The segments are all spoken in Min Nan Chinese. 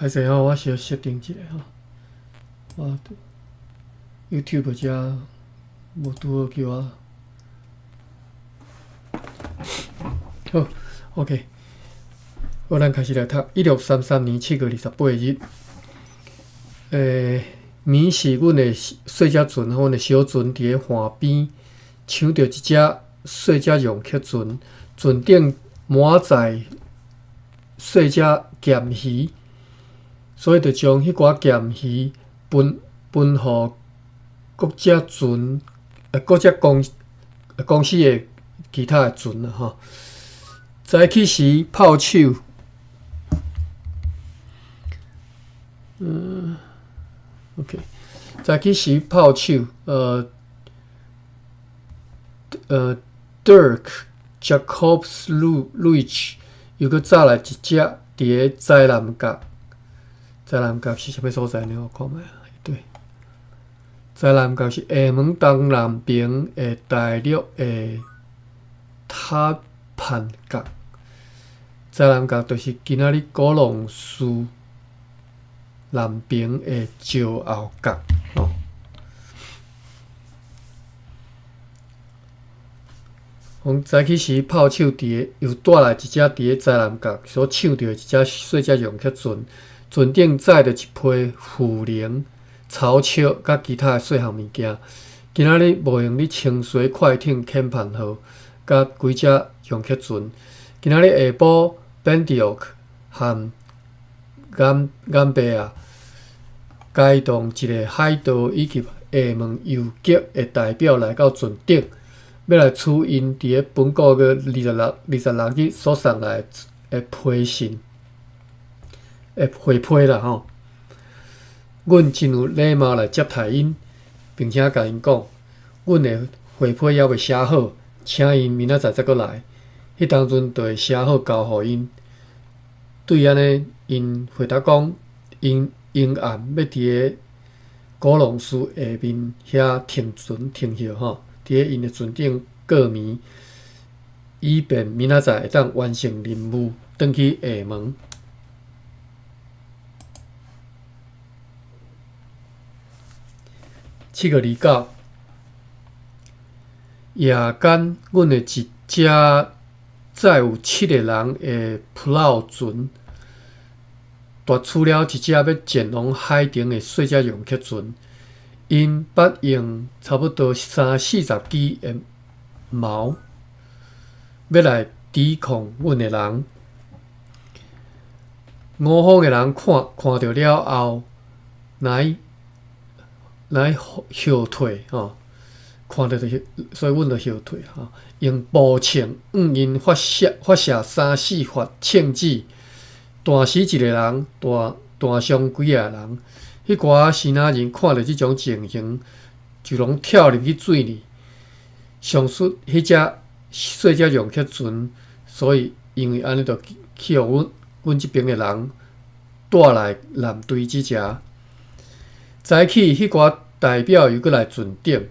歹勢吼，我小設定一下吼。我 YouTube 遮無拄好叫我。好，OK。好，咱開始來讀。1633年7月28日，暝時，阮的細隻船，阮的小船佇咧岸邊搶著一隻細隻龍客船，船頂滿載細隻鹹魚，所以就將彼寡鹹魚分分予各隻船、各隻公公司的其他的船啦吼。早起時炮手，OK，早起時炮手，Dirk Jacobs Luich 又閣載來一隻佇咧災南角，災南角是啥物所在呢？我看覓啊，對，災南角是廈門東南邊的大陸的塔盤角，災南角就是今仔日古浪事南邊的石澳角吼。講早起時炮手佇咧又帶來一隻佇咧災南角所搶著的一隻細隻龍客船，船頂載著一批腐奶、草笑佮其他的細項物件。今仔日無閒咧清洗快艇遣盤號佮幾隻龍客船。今仔日下晡，Bendiok 和岩岩伯仔偕同一个海盜以及廈門遊擊的代表來到船頂，欲來取𪜶佇咧本個月26日所送來的批信的回批啦吼。阮真有禮貌來接待𪜶，並且共𪜶講，阮的回批猶未寫好，請𪜶明仔載再閣來，彼當陣就會寫好交予𪜶。對按呢，𪜶回答講，𪜶永暗欲佇咧古浪事下面遐停船停歇吼，佇咧𪜶的船頂過暝，以便明仔載會當完成任務，轉去廈門。7月29，夜間，阮的一隻載有七个人的浮橈船，奪取了一隻欲前往海澄的細隻龍客船。𪜶捌用差不多三四十支的矛，欲來抵抗阮的人。五方的人看看著了後，乃乃後退吼，看著就所以阮就後退吼，用步槍向𪜶發射發射三四發槍子，彈死一个人，彈彈傷幾仔个人。彼寡支那人看著這種情形，就攏跳入去水裡。上述彼隻細隻龍客船，所以因為按呢，就去予阮阮這邊的人帶來艦隊這遮。早起，彼寡代表又閣來船頂，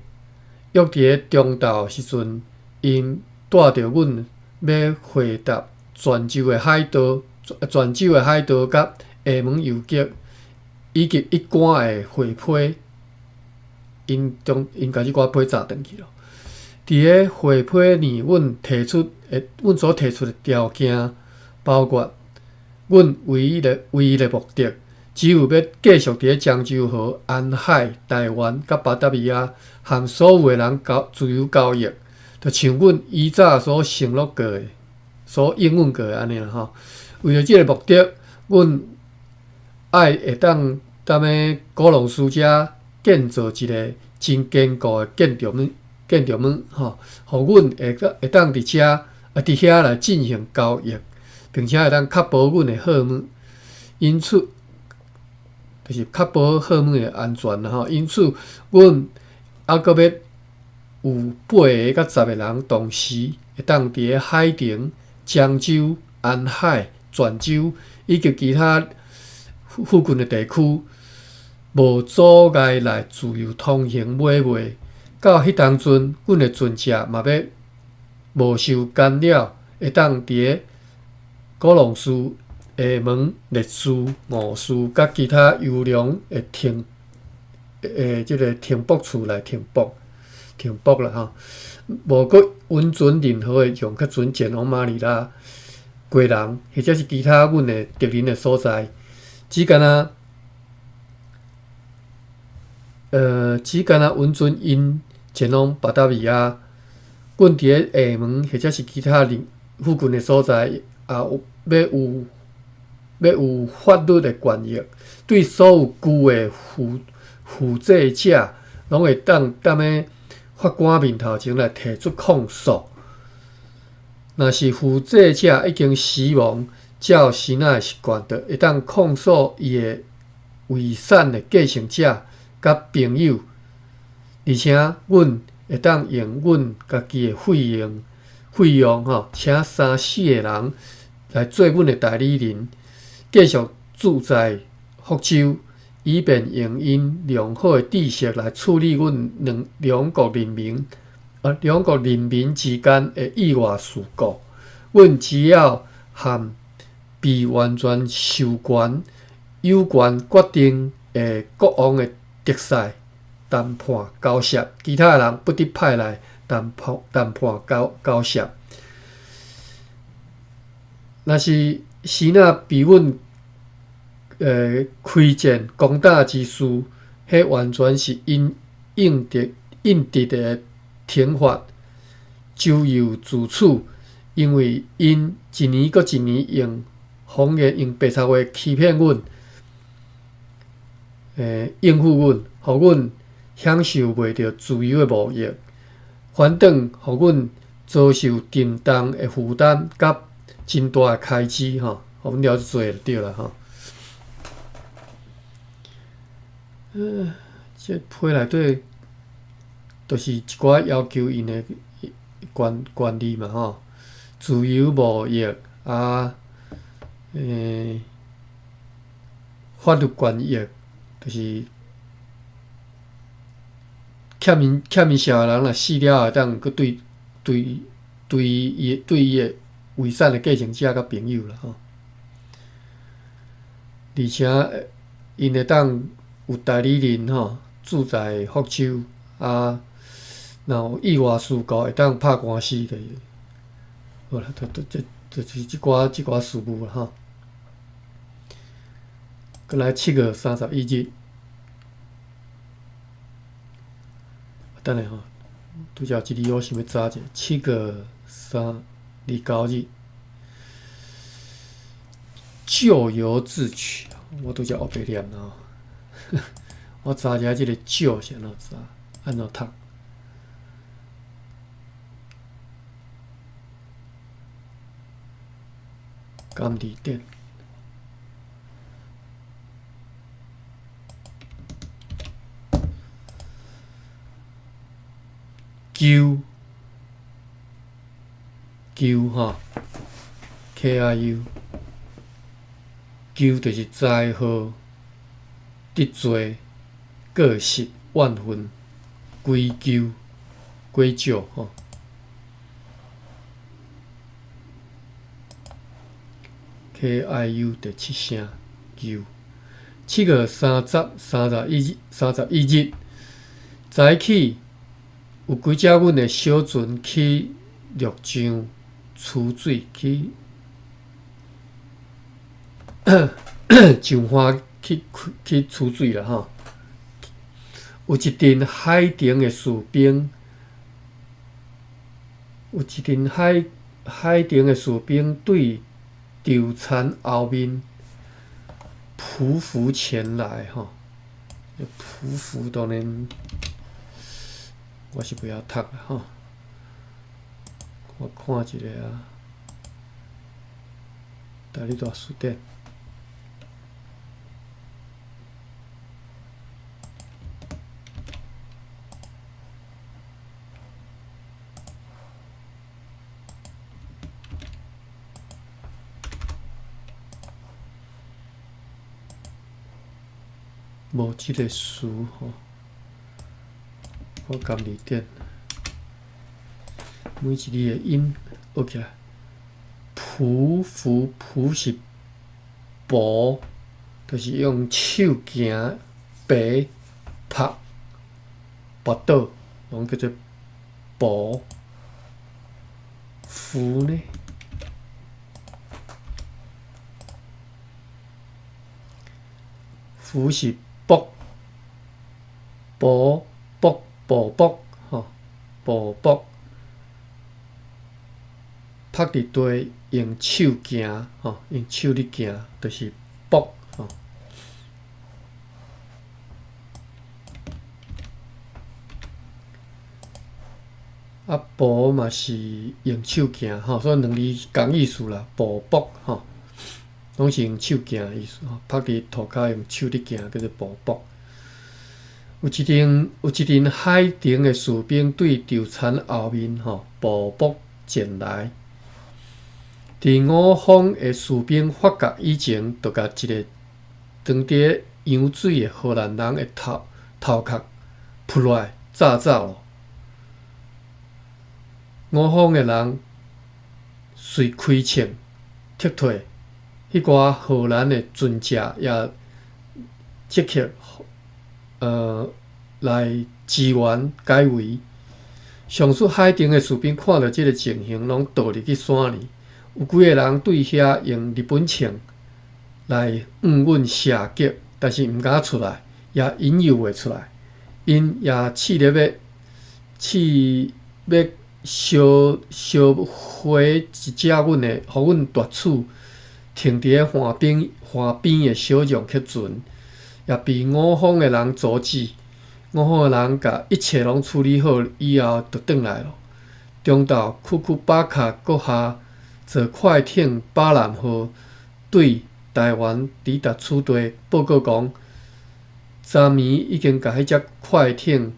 約佇咧中晝時陣，𪜶帶著阮欲會答泉州的海盜、泉州的海盜佮廈門遊擊，以及一貫的回批，𪜶將𪜶共這寡批載轉去囉。佇咧回批裡，阮提出的阮所提出的條件，包括阮唯一的目的，只有欲繼續佇咧漳州河、安海、台灣佮巴達維亞，和所有的人交自由交易，就像阮以早所承諾過的、所應允過的按呢啦吼。為著這个目的，阮愛會當踮咧古浪事遮建造一个真堅固的建築物，建築物吼，予阮會會當佇遮啊佇遐來進行交易，並且會當確保阮的貨物。因此，就是確保貨物的安全啦吼。因此，阮猶閣欲有八个佮十个人同時會當佇咧海澄、漳州、安海、泉州以及其他附近的地區，無阻礙來自由通行買賣。到彼當陣，阮的船隻嘛欲無受干擾，會當佇咧古浪事厦门律师、五司佮其他优良的停的這个停泊處來停泊停泊啦吼，無閣允准任何的用客船前往馬尼拉、基隆或者是其他阮的敵人的所在，只干焦允准𪜶前往巴達維亞。阮佇咧廈門或者是其他附近的所在，也有欲有法律的權益，對所有舊的負債者，攏會當踮咧法官面頭前來提出控訴。若是負債者已經死亡，照新仔的習慣，就會當控訴伊的遺產的繼承者佮朋友，而且阮會當用阮家己的費用吼，請三四个人來做阮的代理人，繼續駐在福州，以便用𪜶良好的知識來處理阮兩國人民之間的意外事故。阮只要和被完全授權、有權決定的國王的特使談判交涉，其他人不得派來談判交涉。若是支那被阮開戰攻打之事，彼完全是𪜶應得的懲罰，咎由自取，因為𪜶一年閣一年用謊言、用白賊話欺騙阮，應付阮，予阮享受袂著自由的貿易，反轉予阮遭受沉重的負擔佮真大的開支吼，予阮了濟就對啦吼。這批內底，就是一寡要求𪜶的權利嘛吼，自由貿易啊，法律權益，就是欠𪜶社的人若死了，會當閣對伊的遺產的繼承者佮朋友啦吼。而且𪜶會當有代理人吼，駐在福州啊，若有意外事故會當拍官司，就是好啦，就是這寡事務啦吼。閣來7月31日，等下吼，拄才有一字我想欲查者，7月29日，咎由自取，我拄才烏白念啦。我查一下這个咎是按怎查，按怎讀？敢字典。咎，咎吼，K I U，咎就是災禍、得罪、過失、怨恨、歸咎、歸咎吼。K I U 第七聲咎。7月30、31日、31日，早起有幾隻阮的小船去陸上取水，去上岸去取水啦吼。有一陣海巡的士兵，有一陣海巡的士兵對舟船後面匍匐前來吼。匍匐當然我是袂曉讀啦吼。我看一下啊，台語大辭典。無這个詞吼，我含字典，每一字的音學起來，匍匐，匍是步，就是用手行、爬、拍、跋倒，攏叫做步。扶呢？扶是卜，步卜步卜吼，步卜，拍佇地用手行吼，用手咧行，就是卜吼。啊，步嘛是用手行吼，所以兩字仝意思啦，步卜吼，攏是用手行的意思吼，拍佇塗跤用手咧行，叫做步卜。有一陣海頂的士兵對稻田後面吼步卜前來。佇我方的士兵發覺以前，就共一个當佇揚水的荷蘭人的頭殼撲落來，炸走囉。我方的人隨開槍撤退，彼寡荷蘭的船隻也即刻來支援解圍。上述海頂的士兵看著這个情形，攏倒入去山裡。有幾个人對遐用日本槍來向阮射擊，但是毋敢出來，也引誘袂出來。𪜶也試咧欲試欲燒火一隻阮的，予阮奪取停佇咧岸邊的小浪客船，也被我方的人阻止。我方的人共一切攏處理好以後，就轉來囉。中晝庫庫巴卡閣下坐快艇巴南號對台灣抵達此地，報告講，昨暝已經共彼隻快艇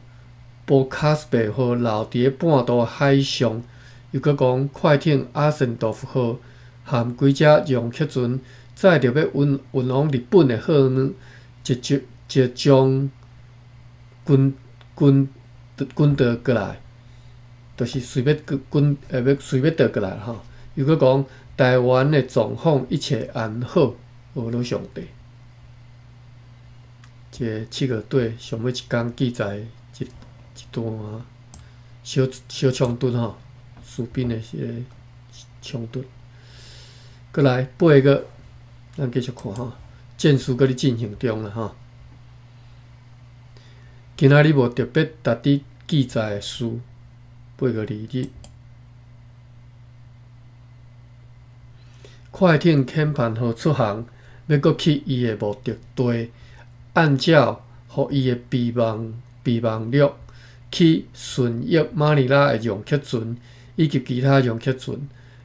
波卡斯貝號留佇咧半途海上，又閣講快艇阿森多夫號含幾隻浪客船載著欲運往日本的貨物，即將滾倒過來，就是隨欲滾欲隨欲倒過來吼。又閣講台灣的狀況一切安好，呵咾上帝。這个7月底上尾一工記載一段小小衝突吼，士兵的彼个衝突。閣來8月，咱繼續看吼，戰事閣咧進行中啦吼。今仔日無特別值得記載的事，8月2日。快艇遣盤號出航，欲閣去伊的目的地，按照予伊的備忘錄去順益馬尼拉的浪客船以及其他浪客船。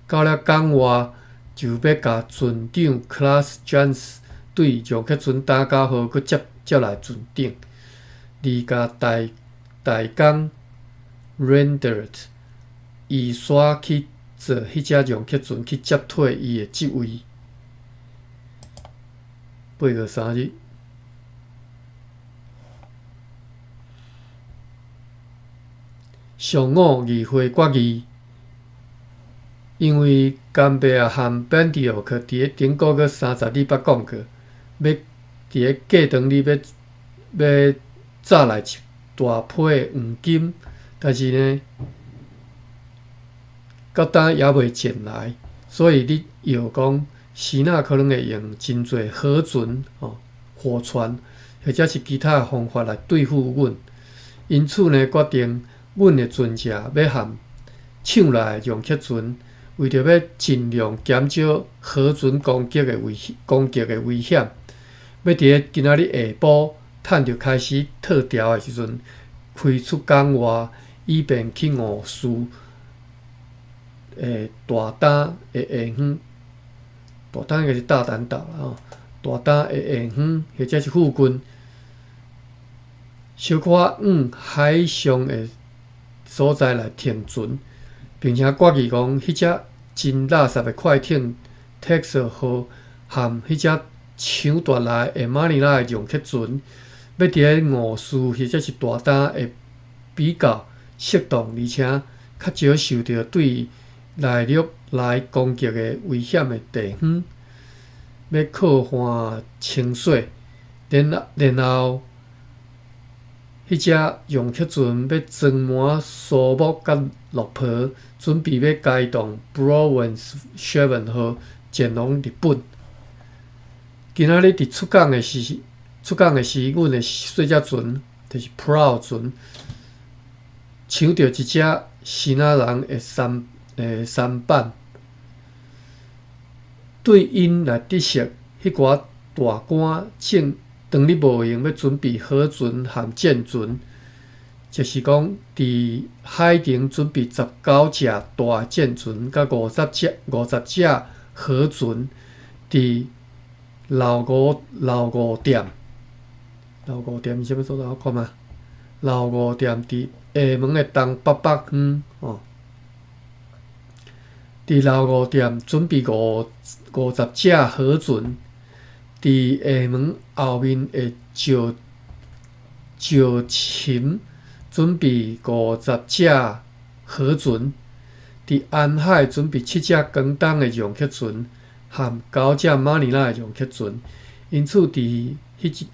到了港外，就欲共船長克拉斯·詹斯對浪客船打交號，閣接來船頂，而共大江 Rendert 移徙去坐彼隻浪客船去接替伊的職位。8月3日，上午議會決議，因為甘比亞和本迪奧克佇咧頂個月30日捌講過，欲佇咧過長日欲紮來一大批的黃金，但是呢，到今猶未前來，所以你臆講，時哪可能會用真濟火船、火船，或者是其他的方法來對付阮。因此呢，決定阮的船隻欲和搶來的浪客船，為著欲盡量減少河船攻擊的危險，欲佇咧今仔日下晡趁著開始退潮的時陣，開出港外，以便去誤事的大丹的下方，大丹應該是大胆島啦吼，大丹的下方或者是附近，小可往海上的所在來停船，並且決議講，彼隻真垃圾的快艇 Texel 號和彼隻搶奪來的馬尼拉的浪客船，欲佇咧誤事或者是大丹會比較適當，而且較少受著對內陸來攻擊的危險的地方。欲靠岸清洗，然后彼隻容克船欲裝滿蘇木佮綠袍，準備欲開動 Blåvind 7 號前往日本。今仔日佇出港的時，阮的細隻船，就是 Prow 船，搶著一隻支那人的舢舨。對𪜶來得悉，彼寡大官正當日無閒欲準備河船和艦船，就是講佇海頂準備19隻大艦船，佮50隻河船，佇老五點，老五點是啥物所在？我看覓。老五點佇廈門的東北北方吼，佇老五點準備50隻河船。佇廈門後面的石琴準備50隻河船，佇安海準備7隻廣東的容克船和9隻馬尼拉的容克船。因此，佇彼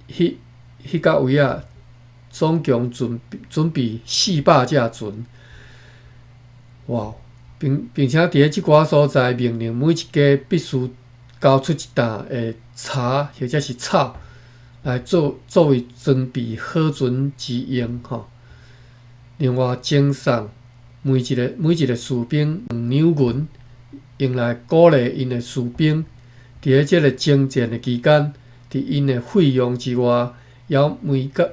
彼彼角位仔，總共準備400隻船。哇！並且佇咧這寡所在，命令每一家必須交出一擔的柴或者是草來作為裝備火船之用吼。另外，贈送每一個士兵2兩銀，用來鼓勵𪜶的士兵。佇咧這个征戰的期間，佇𪜶的費用之外，猶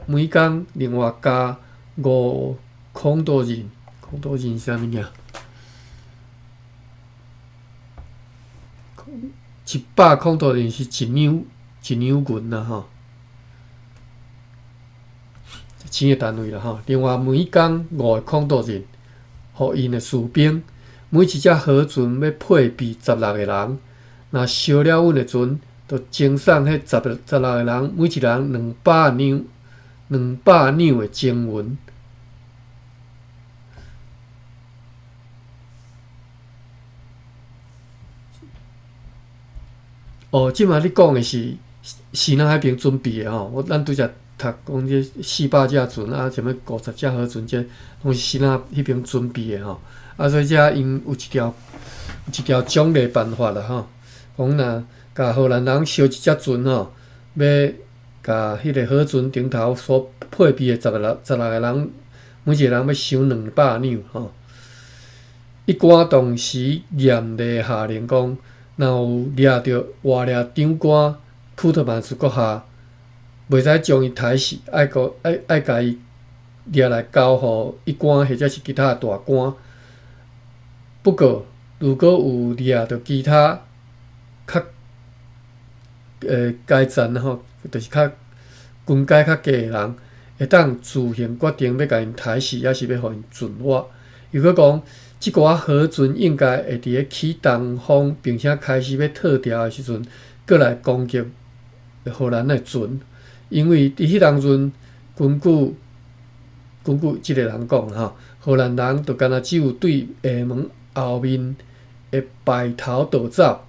每工另外加5孔多銀。孔多銀是啥物件？100孔多銀是一兩銀啦吼，錢的單位啦吼。另外，每工5個孔多銀，予𪜶的士兵。每一隻河船欲配備16個人，若燒了阮的船，就贈送彼16個人，每一人200兩的精銀。哦，這馬你講的是支那彼邊準備的吼，咱拄才讀講這400隻船啊，啥物50隻河船，這攏是支那彼邊準備的吼。啊，所以這𪜶有一條獎勵辦法啦吼，講若共荷蘭人燒一隻船吼，欲共彼个河船頂頭所配備的16個人，每一個人欲賞200兩吼。一官當時嚴厲下令講，若有掠著活掠長官普特曼斯閣下，袂使將伊刣死，愛共伊掠來交予一官或者是其他的大官。不過，如果有掠著其他較階層吼，就是較軍階較低的人，會當自行決定欲共𪜶刣死，抑是欲予𪜶存活。又閣講，這寡河船應該會佇咧起東風，並且開始欲退潮的時陣，閣來攻擊荷蘭的船，因為佇彼當陣，根據這个人講吼，荷蘭人就敢若只有對廈門後面的排頭逃走，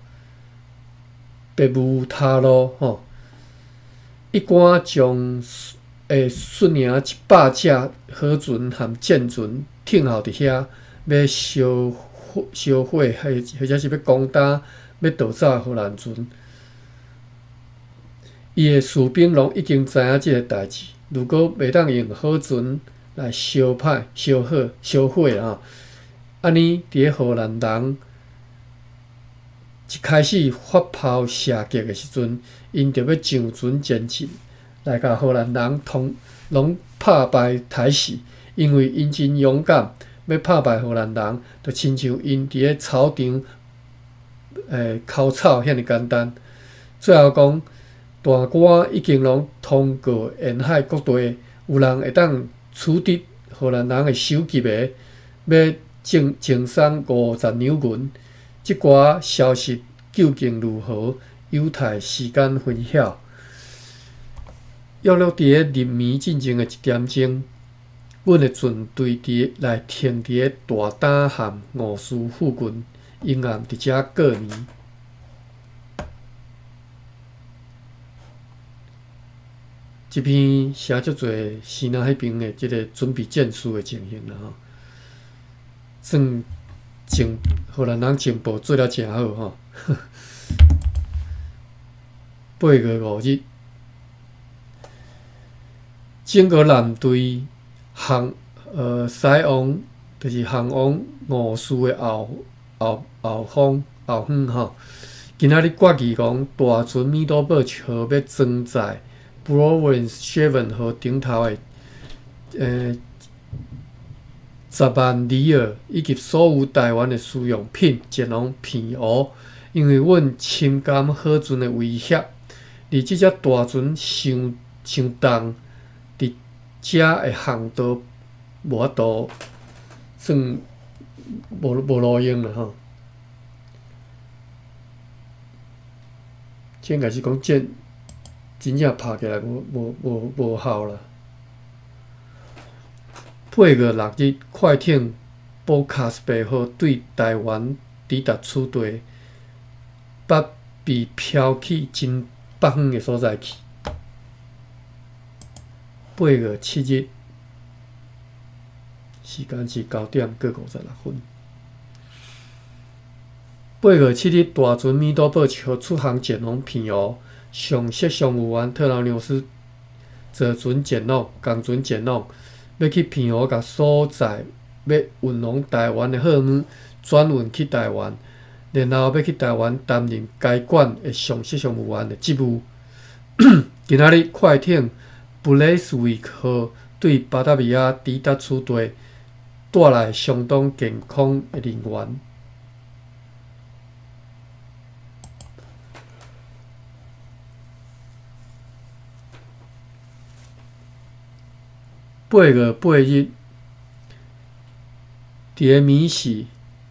別無他路吼。一官將會率領100隻河船和艦船停候佇遐，欲燒毀，或者是欲攻打欲逃走的荷蘭船。伊的士兵攏已經知影這个代誌，如果袂當用火船來燒歹、燒好、燒毀吼，按呢佇咧荷蘭人一開始發炮射擊的時陣，𪜶就欲上船前進來共荷蘭人通攏拍敗刣死，因為𪜶真勇敢，欲拍敗荷蘭人，就親像𪜶佇咧草場摳草遐爾簡單。最後講，大官已經攏通告沿海各地，有人會當取得荷蘭人的首級的，欲贈送50兩銀。這寡消息究竟如何，有待時間分曉。約略佇咧入暝進前的1點鐘，阮的船隊佇來停佇咧大擔和吳斯附近，沿岸佇遮過暝。這篇寫足濟支那彼爿的這个準備戰術的情形啦吼，算情荷蘭人情報做了誠好吼。8月5日，整個艦隊航駛往，就是航往吳戍的後方後遠吼。今仔日決議講，大船米多堡號欲裝載 Provincial 號頂頭的10萬里爾以及所有台灣的使用品前往澎湖，因為阮深感好船的威脅，而這隻大船傷傷重，佇遮的航道無法度算無路用啦吼。這應該是講這真正拍起來無效啦。8月6日，快艇波卡斯貝號對台灣抵達此地，捌被飄去真北遠的所在去。8月7日，時間是9點閣56分。8月7日，大船米多堡號出航前往澎湖，上席商務員特勞紐斯坐船前往，仝船前往，欲去澎湖共所在欲運往台灣的貨物轉運去台灣，然後欲去台灣擔任該館的上席商務員的職務。今仔日快艇布雷斯維克號對巴達維亞抵達此地，帶來相當健康的人員。8月8日，佇个暝時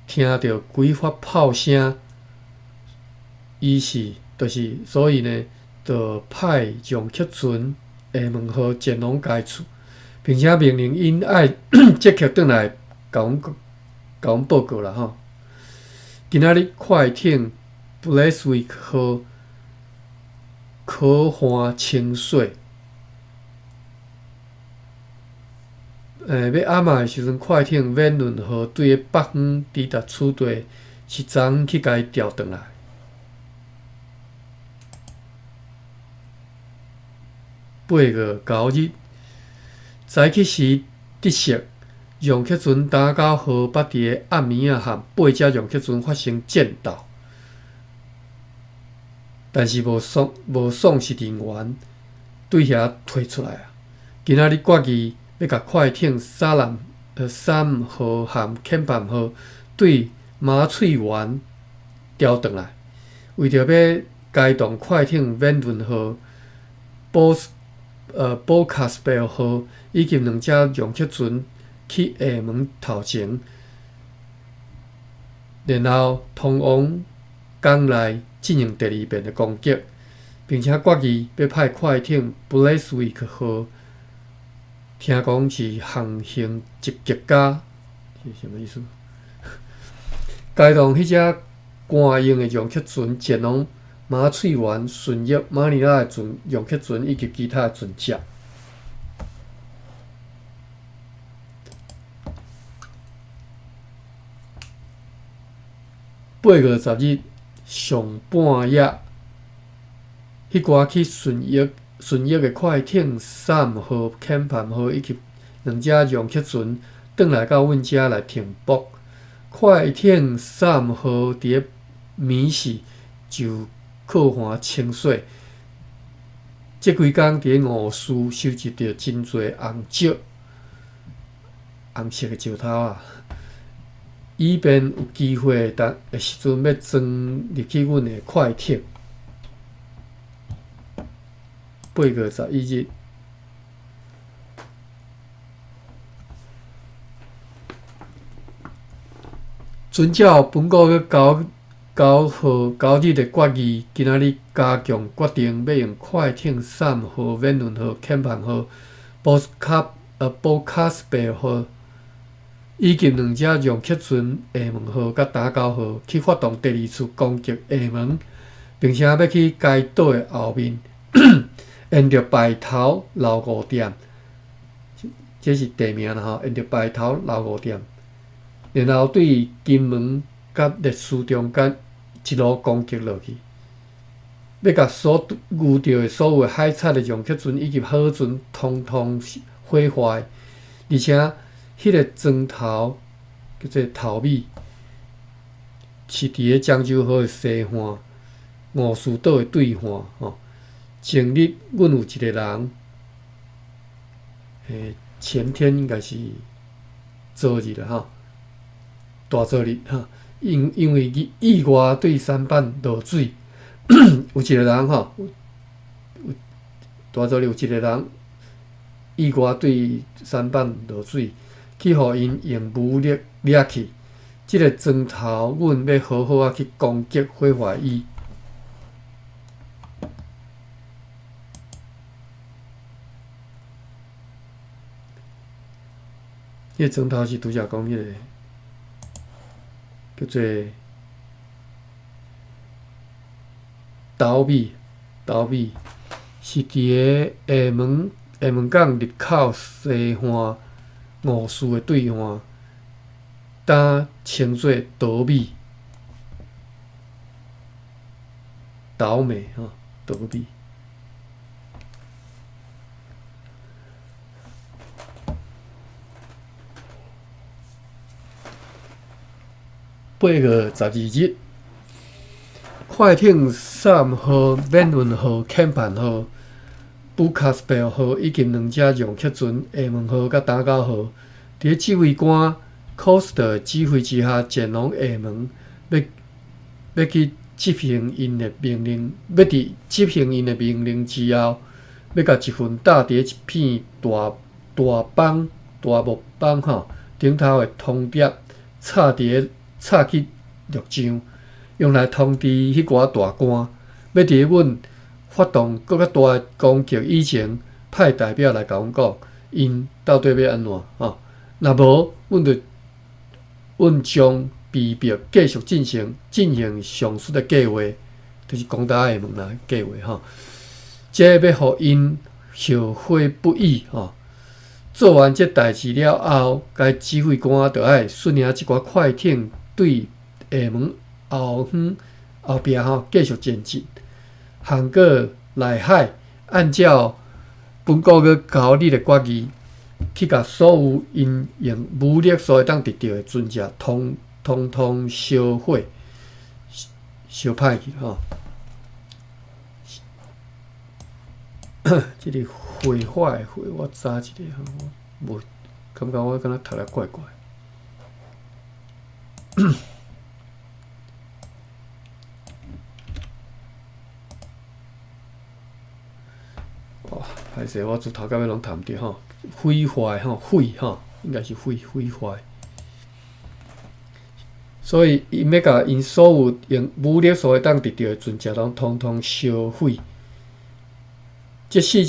聽著幾發炮聲，於是就是所以呢，就派楊克船廈門號前往該處，並且命令𪜶愛即刻轉來共阮報告啦吼。今仔日快艇布雷斯維克號可換清水。欲暗仔的時陣，快艇免輪號對个北方抵達此地，是昨昏去共伊調轉來。8月9日，早起時得悉，楊克船打狗號捌佇个暗暝仔和八隻楊克船發生戰鬥，但是無喪失人員，對遐退出來啊。今仔日決議欲共快艇沙南3號和遣盤號對馬翠灣調轉來，為著欲開動快艇免輪號波卡斯貝號以及兩隻楊克船去廈門頭前，然後通往港內進行第二遍的攻擊，並且決議欲派快艇布雷斯維克號。聽講是航行積極家，是啥物意思？開動彼隻官用的楊克船前往馬翠灣、順益、馬尼拉的船楊克船以及其他的船隻。8月10日上半夜，彼寡去順益的快艇3號、遣盤號以及兩隻楊克船轉來到阮遮來停泊。快艇3號佇个暝時就靠岸清洗。這幾工佇个吳戍收集著真濟紅石，紅色的石頭啊，以便有機會的時陣欲裝入去阮的快艇。8月11日，遵照本國閣9號9日的決議，今仔日加強決定欲用快艇3號、免輪號、遣盤號、波卡斯貝號以及兩隻楊克船廈門號佮打狗號去發動第二次攻擊廈門，並且欲去該島的後面。沿著排頭老五點，這是地名啦吼，沿著排頭老五點，然後對金門佮烈嶼中間一路攻擊落去，欲共所遇著的所有海賊的容克船以及好船，統統毀壞，而且彼个磚頭叫做頭尾，是佇咧漳州河的西岸，五嶼島的對岸吼。前日，阮有一個人，前天應該是昨日啦吼，大昨日吼，因為意外對舢板落水，有一個人吼，有大昨日有一個人意外對舢板落水，去予𪜶用武力掠去。這个磚頭，阮欲好好仔去攻擊毀壞伊。彼个磚頭是拄才講彼个叫做島尾，島尾是佇个廈門港入口西岸五嶼的對岸，當稱做島尾，島尾吼，島尾。8月12日，快艇三號、免運號、遣盼號、布卡斯貝號以及兩隻容克船廈門號佮打狗號，佇咧指揮官科斯特指揮之下，前往廈門，欲去執行𪜶的命令。欲佇執行𪜶的命令之後，欲共一份搭佇咧一片大大枋大木枋吼頂頭的通牒插佇咧。插去陸上，用來通知彼寡大官，欲佇阮發動閣較大的攻擊以前，派代表來共阮講，𪜶到底欲按怎吼？若無，阮就阮將被迫繼續進行上述的計劃，就是攻打廈門啦計劃吼。這欲予𪜶後悔不已吼。做完這代誌了後，該指揮官就愛率領這寡快艇對廈門後方後壁吼繼續前進，航過內海，按照本國閣交你的決議，去共所有𪜶用武力所會當得著的船隻，統統燒毀、燒歹去吼。這個毀壞毀，我查一下吼，無感覺我敢若讀得怪怪。哦，歹勢，我自頭到尾攏讀毋著吼，毀壞吼，毀吼，應該是毀毀壞。所以，𪜶欲共𪜶所有用武力所會當得著的船隻，攏統統燒毀。這四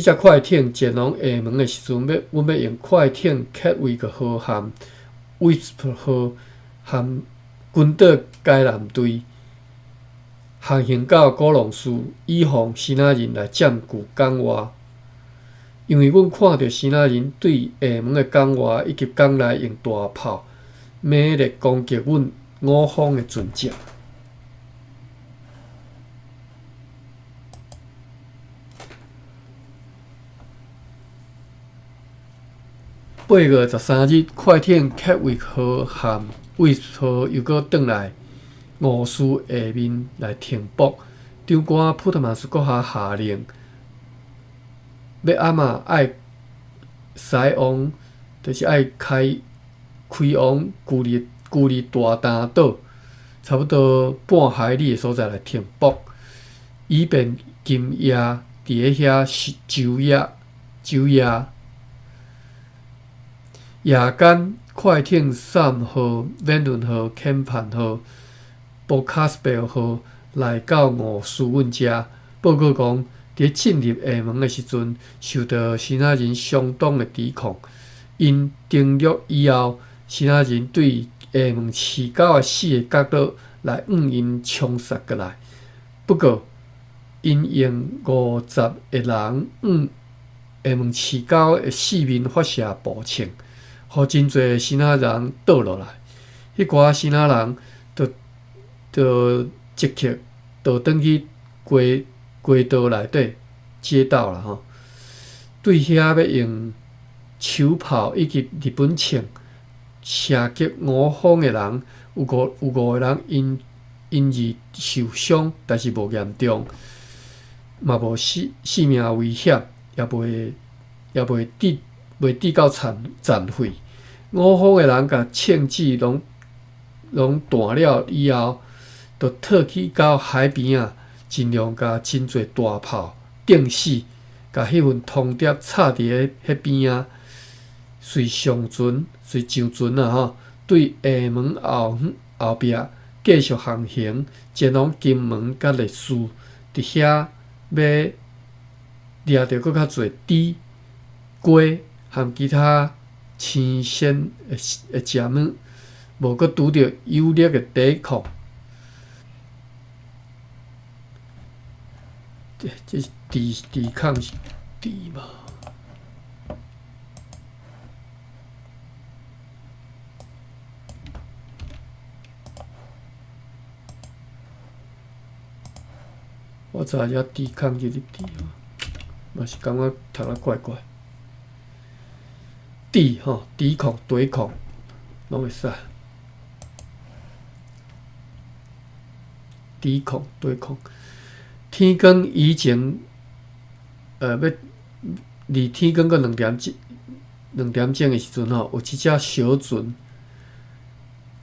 隻快艇前往廈門的時陣，欲阮欲用快艇克威克號和威斯普號和群島該艦隊航行到鼓浪嶼，以防支那人來佔據港外。因為阮看著支那人對廈門的港外以及港內用大炮猛烈攻擊阮我方的船隻。8月13日，快艇克威號和威斯號又閣轉來五嶼下面來停泊。長官普特曼斯閣下下令，欲按怎愛駛往，就是愛開開往距離大嶝島差不多半海里的所在來停泊，以便今夜佇咧遐晝夜晝夜。夜間，快艇三號、免運號、遣盼號、布卡斯貝號來到五嶼阮遮，報告講，佇進入廈門的時陣，受到支那人相當的抵抗。𪜶登陸以後，支那人對廈門市九十四个角落來向𪜶衝殺過來。不過，𪜶 𪜶用50个人向厦門市郊的四面發射步槍，予真濟支那人倒落來。彼寡支那人就即刻倒轉去街道內底街道啦吼，對遐欲用手炮以及日本槍射擊五方的人，有五個人因而受傷，但是無嚴重，嘛無性命危險，也袂致到殘廢。五方的人共槍支攏斷了以後，就退去到海邊仔，盡量共真濟大炮釘死，共彼份通牒插佇咧彼邊仔，隨上船隨上船啊吼，對廈門後壁繼續航行，前往金門佮麗士，佇遐欲掠著閣較濟豬、雞和其他新鮮的食物，無閣拄著有力的抵抗。這是抵抗是抵嘛？我查一下抵抗這個字吼，嘛是感覺讀得怪怪。抵吼，抵抗、對抗，攏會使。抵抗、對抗。天光以前，欲離天光閣2點鐘的時陣吼，有一隻小船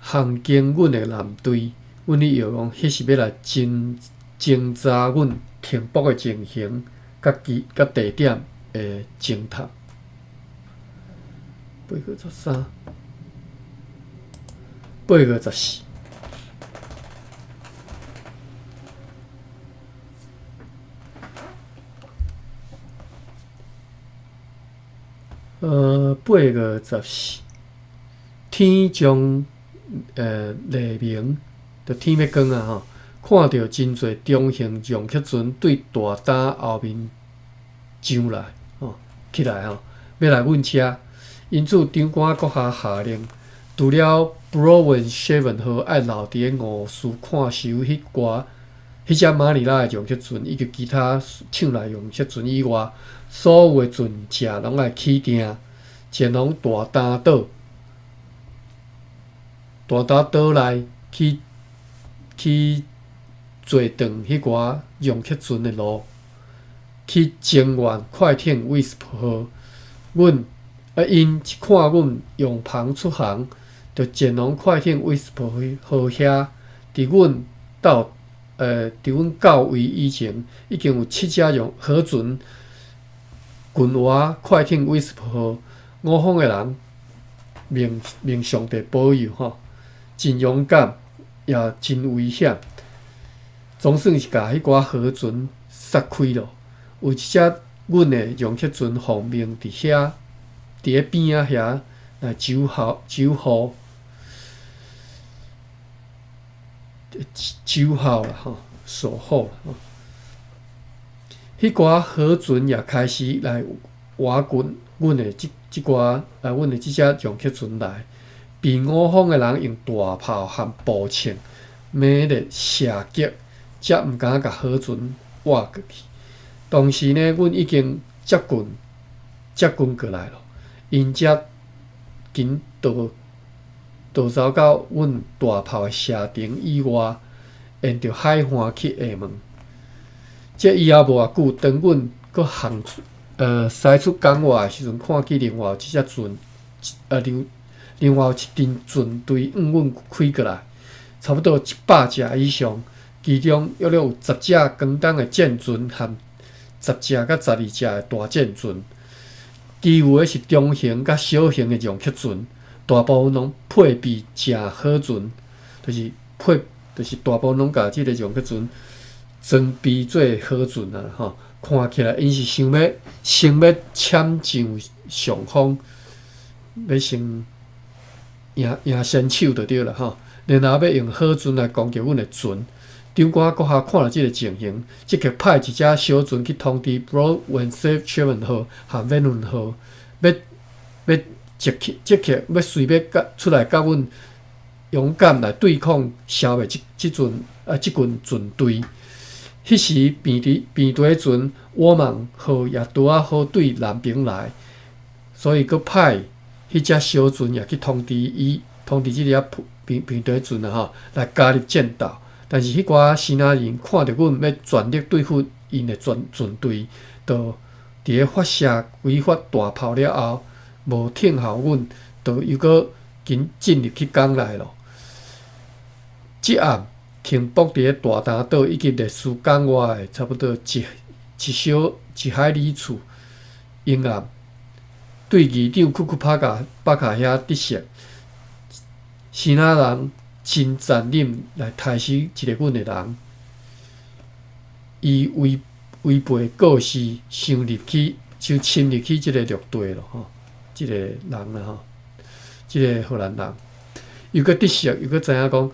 航經阮的艦隊，阮去臆講，彼是欲來偵查阮停泊的情形，佮地點的偵探。8月13，8月14。8月14，天將黎明，就天欲光啊吼，看著真濟中型撞擊船對大擔後面上來吼，起來吼，欲來阮遮。因此，長官閣下下令，除了 Blåen 號愛留佇咧吳斯看守彼隻馬尼拉的撞擊船以及其他搶來撞擊船以外，所有的船隻攏愛起訂，前往大擔島。大擔島內去截斷彼寡撞擊船的路，去增援快艇 Wisp 號。𪜶一看阮用帆出航，就前往快艇 Wisp 號遐。佇阮到位以前，已經有七隻用河船群倚快艇 Wisp 號。五方的人命上帝保佑吼，真勇敢，也真危險。總算是共彼寡河船殺開囉。有一隻阮的撞擊船奉命佇咧邊仔遐來守候、守護、守候啦吼，守候吼。彼寡河船也開始來倚近阮的這這寡啊，阮的這隻撞擊船來，被五方的人用大炮和步槍猛烈射擊，才毋敢共河船倚過去。當時呢，阮已經接近過來囉，𪜶才緊逃走到阮大炮的射程以外，沿著海岸去廈門。這以後無偌久，當阮閣航出駛出港外的時陣，看見另外有一隻船，另外有一陣船隊向阮開過來，差不多100隻以上，其中約略有十隻廣東的戰船和10隻佮12隻的大戰船，其餘的是中型佮小型的撞擊船，大部分攏配備誠好船，就是大部分攏共這个撞擊船裝備做好船啊吼。看起來𪜶是想欲先欲搶佔上風，欲先贏先手就對啦吼。然後欲用好船來攻擊阮的船，長官閣下看著這个情形，即刻派一隻小船去通知 Broad 號和遠輪號，欲欲即刻即刻欲隨欲佮出來佮阮勇敢來對抗消滅這這陣啊這群船隊。彼時平地平地船沃芒號也拄仔好對南爿來，所以閣派彼隻小船也去通知伊，通知這个平平地船啊吼來加入戰鬥。但是彼寡支那人看著阮欲全力對付𪜶的船船隊，就佇咧發射幾發大炮了後，無聽候阮，就猶閣緊進入去港內囉。這暗停泊佇咧大嶝島以及麗思港外的差不多一一小一海里處，沿岸對議長庫庫帕卡巴卡遐得悉，支那人真殘忍來刣死一个阮的人，伊違違背過時，想入去就侵入去這个陸地囉吼，這个人啦吼，這个荷蘭人，又閣得悉，又閣知影講，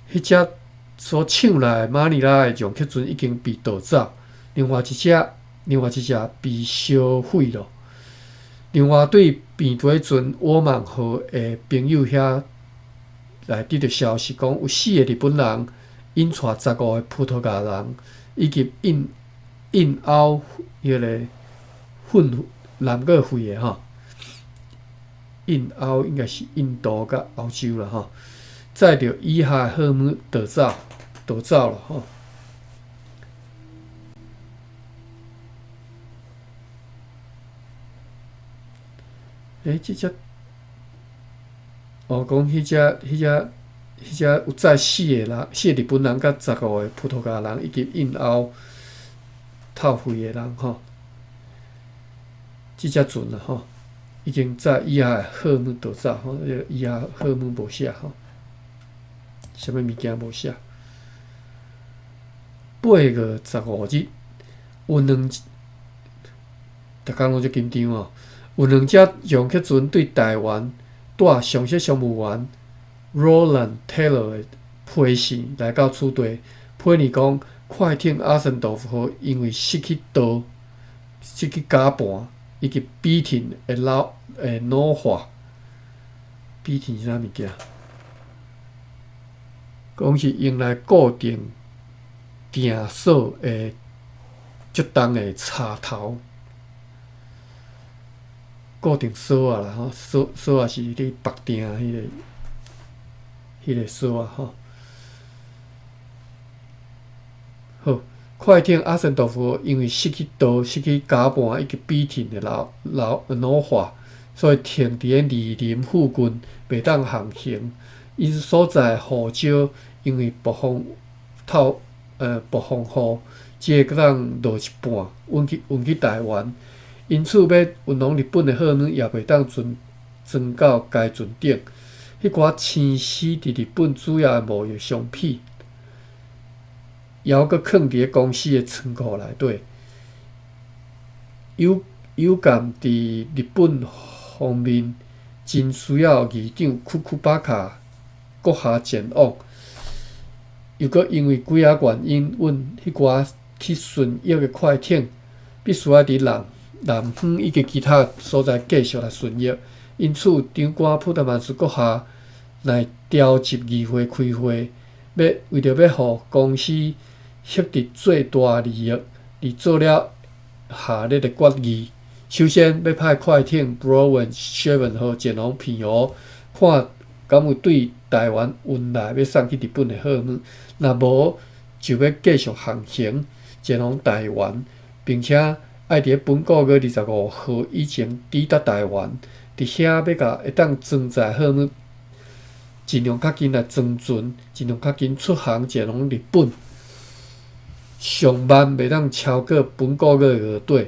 彼隻所搶來的馬尼拉的撞客船已經被盜走，另外一隻，另外一隻被燒毀囉。另外對平地船沃曼號的朋友遐來得著消息，講有四个日本人引帶15个葡萄牙人，以及印印歐彼个混南過非的吼，印歐應該是印度佮歐洲啦吼，載著以下號碼盜走盜走囉吼。欸，這隻哦，講彼隻、彼隻、彼隻有載四个人、四个日本人佮15个葡萄牙人，以及印歐透肺的人吼，這隻船啊吼，已經載以下號碼盜走吼，以下號碼無寫吼，啥物物件無寫。8月15日，有兩，逐工攏足緊張哦。有兩隻撞客船對台灣帶上席商務員 Roland Taylor 的批信來到此地，批呢講快艇阿森多夫號因為失去舵、失去絞盤以及比艇的老的老化，比艇是啥物件？講是用來固定定鎖的足重的插頭。固定鎖仔啦吼，鎖鎖仔是咧縛定彼个彼个鎖仔吼。好，快艇阿森多夫因為失去舵、失去絞盤以及比艇的老老老化，所以停佇咧二林附近，袂當航行。𪜶所在胡椒因為暴風透暴風雨，只會當落一半，運去運去台灣。因此，欲運往日本的貨物也袂當裝裝到該船頂。彼寡生死佇日本主要的貿易商品，猶閣囥佇咧公司的倉庫內底。有有感佇日本方面真需要議長庫庫巴卡閣下前往，又閣因為幾仔原因，阮彼寡去巡弋的快艇必須愛佇南南方以及其他所在繼續來巡弋，因此長官普特曼斯閣下來調集議會開會，欲為著欲予公司獲得最大利益，而做了下列的決議：首先，欲派快艇 Brown Seven 號前往澎湖，看敢有對台灣運來欲送去日本的貨物；若無，就欲繼續航行前往台灣，並且愛佇咧本個月25號以前抵達台灣，佇遐欲共會當裝載貨物，盡量較緊來裝船，盡量較緊出航前往日本。上慢袂當超過本個月月底，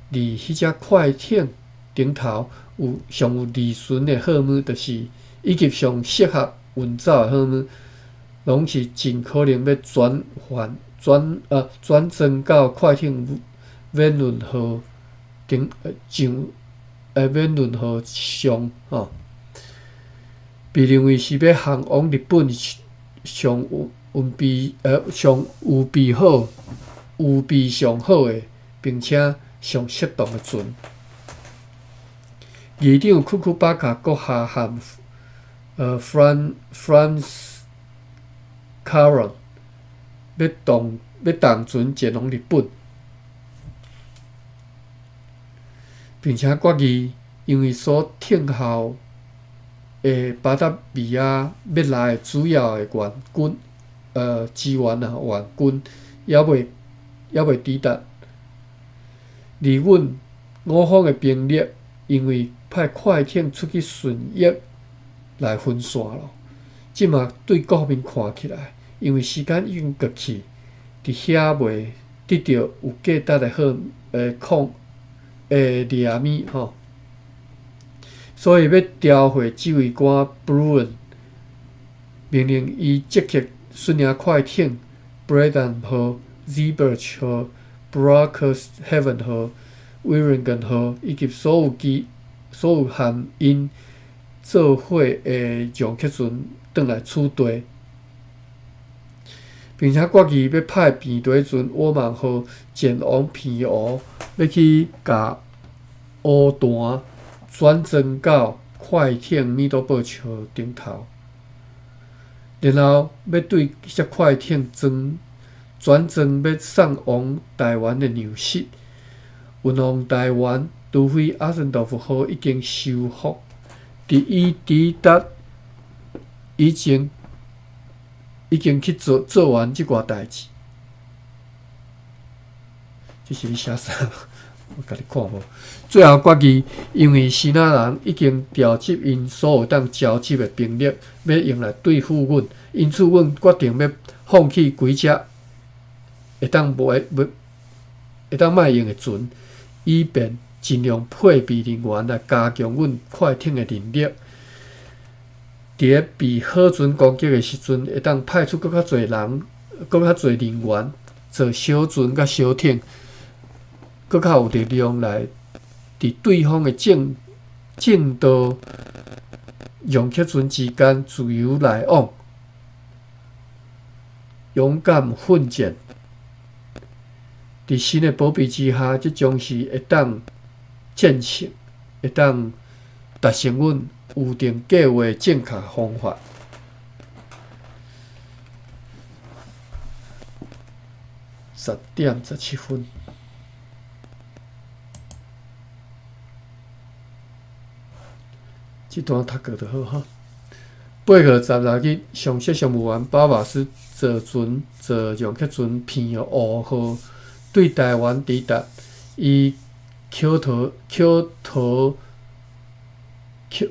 而彼隻快艇頂頭有上有二船的貨物，就是以及上適合運走的貨物，攏是盡可能欲轉還轉轉裝到快艇遠輪號頂上遠輪號上吼，被認為是欲航往日本上有运备上预备好、预备上好的，并且上适當的船。議長庫庫巴卡閣下和Franz Caron 欲動船前往日本，並且決議，因為所聽候的巴達維亞欲來的主要的援軍，支援啊援軍，猶未抵達，而阮我方的兵力因為派快艇出去順翼來分散囉。這馬對各方面看起來，因為時間已經過去，佇遐未得著有價值的好礦掠物吼，所以欲調回指揮官 Bruin，命令伊即刻率領快艇 Breda 號、Zeeburg 號、Brookhaven 號、Wieringen 號以及所有和𪜶做伙的讓客船轉來此地，並且決議欲派平底船沃曼號前往澎湖，欲去共烏彈轉裝到快艇米多堡號頂頭，然後欲對彼隻快艇裝轉裝欲送往臺灣的糧食，運往臺灣，除非阿森道夫號已經修復，佇伊抵達以前，已經去做完這寡代誌。這是咧寫啥？我共你看無。最後決議，因為支那人已經調集𪜶所有當召集的兵力，欲用來對付阮，因此阮決定欲放棄幾隻會當袂會當莫用的船，以便盡量配備人員來加強阮快艇的能力。佇咧被火船攻擊的時陣，會當派出閣較濟人、閣較濟人員做小船佮小艇，閣較有力量來佇對方的正道讓客船之間自由來往，勇敢奮戰。佇神的保庇之下，這將是會當戰勝，會當達成阮預定計畫的正確方法。10點17分，這段讀過就好哈。8月16日，上席商務員巴瓦斯坐船坐讓客船澎湖號對臺灣抵達，伊口頭口頭口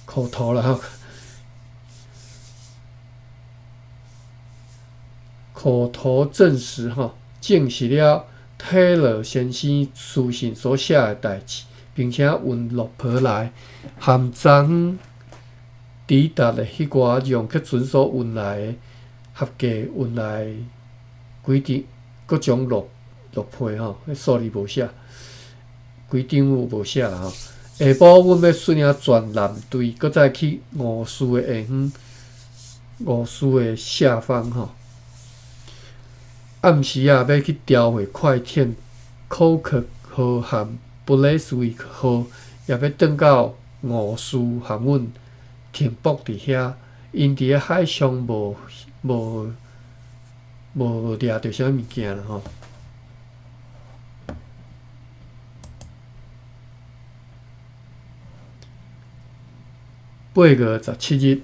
口頭啦吼，口頭證實吼，證實了泰勒先生書信所寫的代誌，並且運陸婆來含昨昏抵達的彼寡讓客船所運來的合計運來幾張各種陸皮吼，彼數字無寫，幾張無寫啦吼。下晡，阮欲率領全艦隊，閣再去吳泗的下方，吳泗的下方吼。暗時仔欲去調會快艇口克號和布雷斯維克號，也欲轉到吳泗和阮停泊佇遐。𪜶佇咧海上無掠著啥物件啦吼。8月17日，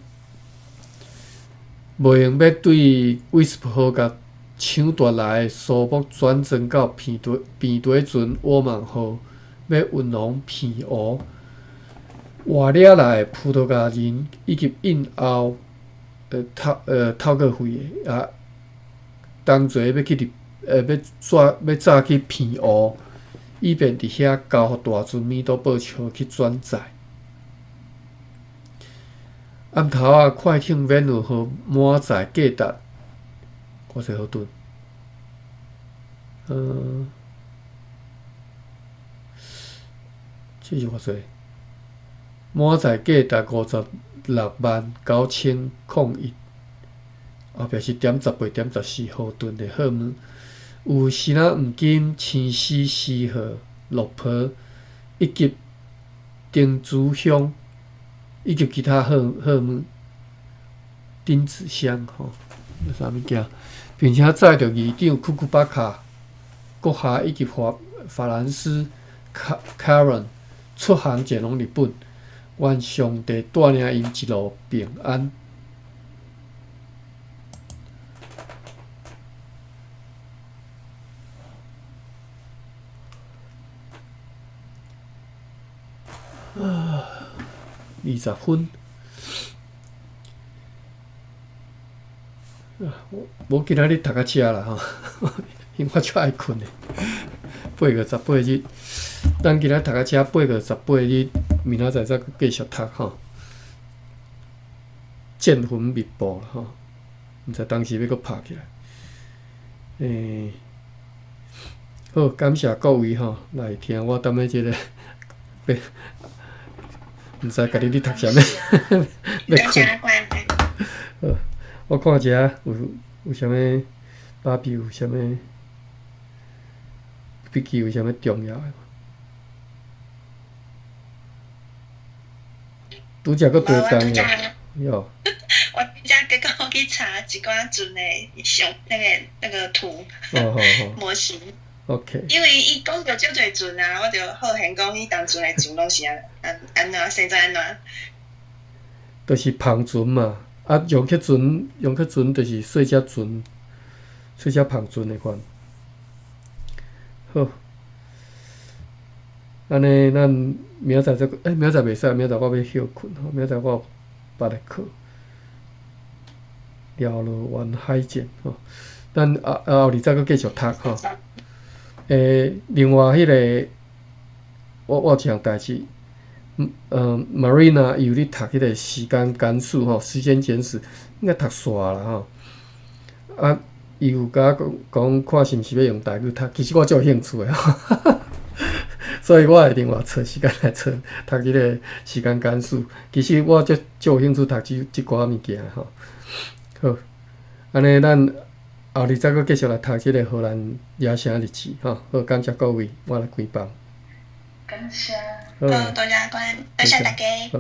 無閒欲對威斯普號共搶奪來的蘇木轉裝到平底船沃曼號，欲運往澎湖。活掠來的葡萄牙人以及印歐透過費的啊，同齊欲去入欲轉欲早去澎湖，以便佇遐交予大船米多堡號去轉載。暗頭仔快艇免運號滿載價值偌濟號噸？這是偌濟？滿載價值56萬9,001後壁是點十八點十四號頓的號碼，有時仔黃金、青絲、絲號、綠袍，以及丁子香，以及其他號碼。丁子香吼，啥物件？並且載著議長庫庫巴卡閣下以及法蘭斯卡倫出航前往日本，願上帝帶領𪜶一路平安。啊，20分。無今仔日讀較遲啦吼，因為我足愛睏的。8月18日，咱今仔讀較遲，八月十八日，明仔載再繼續讀吼。戰雲密布吼，毋知當時欲閣拍起來。好，感謝各位吼來聽我踮咧這个，毋知家己咧讀啥物，欲睏。好，我看一下有啥物芭比有啥物筆記有啥物重要的無？拄才閣對動了，喲。我拄才結果去查一寡船的相，那個圖，模型。 OK。因為伊講著足濟船啊，我就好閒講，伊當船的船攏是按怎，生做按怎。就是帆船嘛，啊，楊克船就是細隻船，細隻帆船的款。好，按呢，咱明仔載再，明仔載袂使，明仔載我欲歇睏吼，明仔載我有別个課。遼羅灣海戰吼，咱後日再閣繼續讀吼。另外彼个，我有一項代誌，Marina 伊有咧讀彼个時間簡史吼，時間簡史應該讀煞啦吼。啊，伊有共我講講看是毋是欲用台語讀，其實我足有興趣的吼，所以我會另外揣時間來揣讀彼个時間簡史。其實我足有興趣讀這寡物件吼。好，按呢咱後日再閣繼續來讀這个荷蘭野城日誌吼。好，感謝各位，我來關放。感謝。好，多謝關，多謝大家。好。